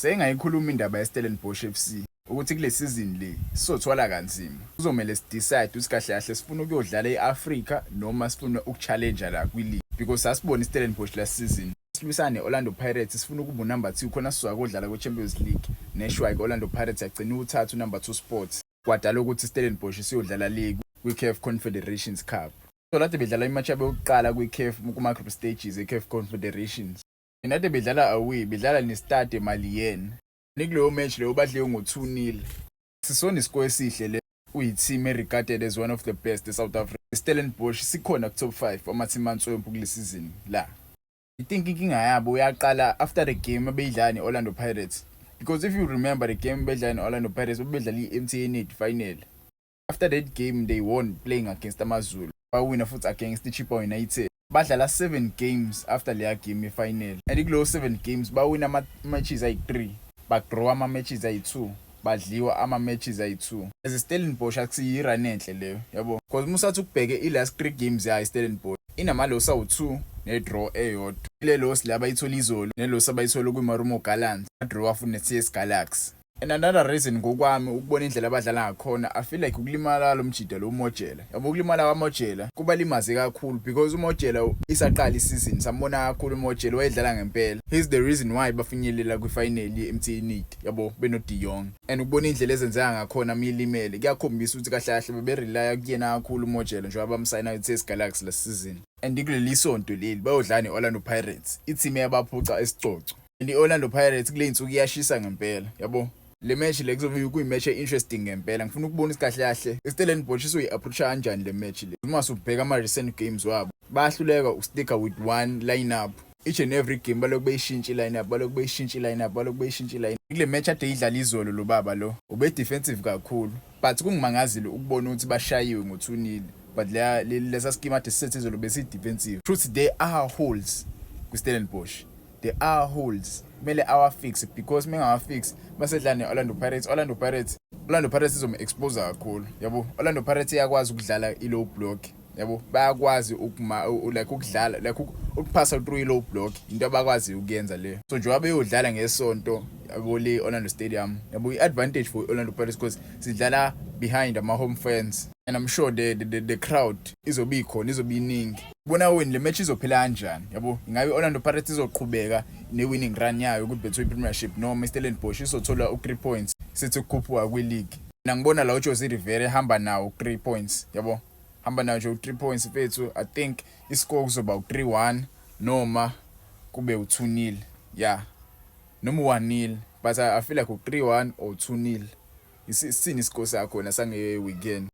Sengayikhuluma indaba yeStellenbosch FC ukuthi kule season le sizothwala kanzima. Kuzomele sidecide ukuthi kahle kahle sifuna ukuyodlala e-Africa noma sifuna ukuchallenge la kwi-league, because sasibona iStellenbosch last season silwisana ne-Orlando Pirates, sifuna ukuba unumber 2 khona sizoya kodlala kwi-Champions League. Neshwa ke, Orlando Pirates yagcina uthatha unumber 2 spot, kwadala ukuthi iStellenbosch siyodlala le kwi-CAF Confederations Cup. So lade bedlala imatch yabo yokuqala kwi-CAF, kuma-group stages e-CAF Confederations. Nade bedlala away, bedlala ne-Stade Malien. Nikuleyo match leyo badliwe ngo-2-0. Sisona iscore esihle le uyi-team regarded as one of the best e-South Africa. Stellenbosch sikhona ku-top 5 ama-team answempu kule season la. I think inkinga yabo yaqala after the game abeyidlala ne-Orlando Pirates, because if you remember the game bedlala ne-Orlando Pirates, bebedlala i-MTN 8 final. After that game they won playing against AmaZulu, bawina futhi against iChippa United. Badlala 7 games after leya game e-final, and kulowo 7 games bawina ama-matches ayi-3, badraw ama-matches ayi-2, badliwa ama-matches ayi-2. As a Stellenbosch, akusiyi run enhle leyo, yabo, because musathi ukubheke i-last 3 games yayo iStellenbosch inama-loss awu-2 ne-draw eyodwa. Ile loss le abayithola izolo ne-loss abayithola kwi-Marumo Gallants, draw futhi ne-TS Galaxy. And another reason, ngokwami ukubona indlela abadlala ngakhona, I feel like ukulimala lo mjida lo Mojela, yabo. Ukulimala kwaMojela kubalimaze kakhulu, because uMojela isaqala isizini sambona kakhulu uMojela wayedlala ngempela. He's the reason why bafinyelela kwifinal ye-MTN 8, yabo, beno De Jong. And ukubona indlela ezenzeka ngakhona milimele kuyakhombisa ukuthi kahle kahle bebe-rely kuyena kakhulu uMojela njengoba bamsayina i-TS Galaxy last season. And kuleli sonto leli bayodlala ne-Orlando Pirates, i-team eyabaphuca isicoco. And i-Orlando Pirates kule insuku iyashisa ngempela, yabo. Le match le kuzobe kuyi-match e-interesting ngempela. Ngifuna ukubona ukuthi kahle kahle iStellenbosch izoyi-approacha kanjani le match le. Uma usubheka ama-recent games wabo, bayahluleka ukusticka with one lineup each and every game. Balokhu beyishintsha i-lineup, balokhu beyishintsha i-lineup, balokhu beyishintsha i-lineup. Kule match ade idlala izolo, lo baba lo ube defensive kakhulu, but kungimangazile ukubona ukuthi bashayiwe ngo-2-0, but leya lesa scheme ade sisethe izolo besi defensive. Truth, there are holes ku-Stellenbosch, there are holes kumele awafix, because mengawafix basedlala ne-Orlando Pirates, Orlando Pirates izom-expose kakhulu, yabo. Orlando Pirates iyakwazi ukudlala i-low block, yabo. Bayakwazi ukuma, like ukudlala, like ukuphasa through i-low block, into abakwazi ukuyenza leyo. So njengoba beyodlala ngesonto, yabo, le Orlando Stadium, yabo, i-advantage for Orlando Pirates because sidlala behind ama-home fans and I'm sure the crowd izobe ikhona, izobe iningi. Bona wena, le match izophela kanjani, yabo? Ingabe i-Orlando Pirates izoqhubeka ne-winning run yayo ku-Betway Premiership, noma iStellenbosch izothola u-3 points sithi ukukhuphuka kwi-league? Mina ngibona la uJose Rivera ehamba nawo 3 points, yabo, hamba nawo nje u-3 points, mfethu. I think iscore kuzoba u-3-1 noma kube u-2-0, yeah, noma u-1-0, but I feel like u-3-1 or 2-0. Isini iscore sakhona sange weekend?